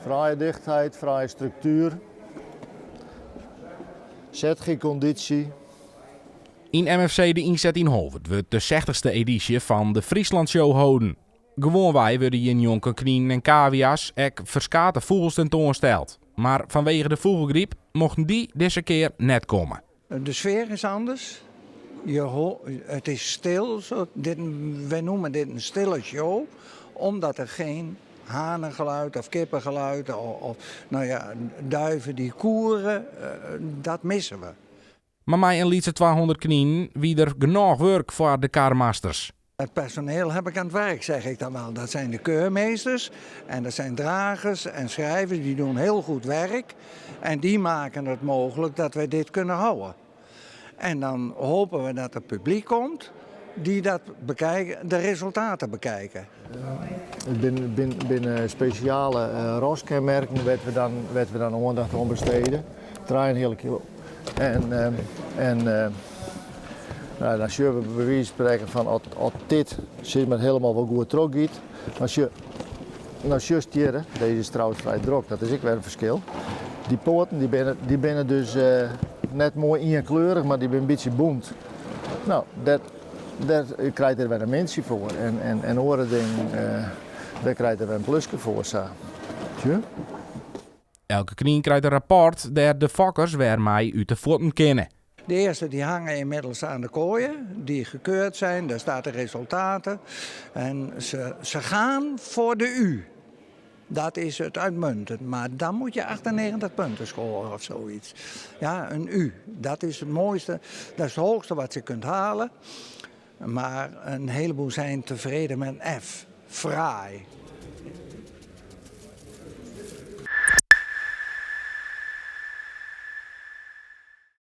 Fraaie dichtheid, fraaie struktuer. Zetgekondysje. Yn MFC De Ynset yn Holwert wurdt de sechtichste edysje fan de Friesland Show holden. Gewoanwei wurde hjir njonken kninen en kavia's ek ferskate fûgels tentoansteld. Mar fanwege de fûgelgryp mochten dy dizze kear net komme. De sfear is anders. Je it is stil. Zo, dit, wij noemen dit een stille show, omdat er geen hanengeluid of kippengeluid of, nou ja, duiven die koeren, dat missen we. Mar mei in lytse 200 kninen wie der genôch wurk foar de karmasters. Het personeel heb ik aan het werk, zeg ik dan wel. Dat zijn de keurmeesters en dat zijn dragers en schrijvers, die doen heel goed werk. En die maken het mogelijk dat wij dit kunnen houden. En dan hopen we dat er publiek komt die dat bekijken, de resultaten bekijken. It binne spesjale raskenmerken wêr't we dan oandacht oan bestede. 3,5 kilo. En nou, dan sjogge we by wize fan sprekken fan as dit sis mar hielendal wol goed trochgiet, dan sjoch, no sjochst hjir, dizze is trouwens frij drok, dat is ek wer in ferskil. Dy poaten dy binne dus net moai ienkleurig, mar dy binne in bytsje bûnt. No, dêr krijt er wer in mintsje foar. En oare dingen, dêr krijt er wer in pluske foar. Sa. Sjoch. Elke knyn krijt in rapport dêr't de fokkers wer mei út de fuotten kinne. De eerste die hangen inmiddels aan de kooien, die gekeurd zijn, daar staat de resultaten. En ze gaan voor de U. Dat is het uitmuntend, maar dan moet je 98 punten scoren of zoiets. Ja, een U, dat is het mooiste, dat is het hoogste wat je kunt halen. Maar een heleboel zijn tevreden met een F. Fraai.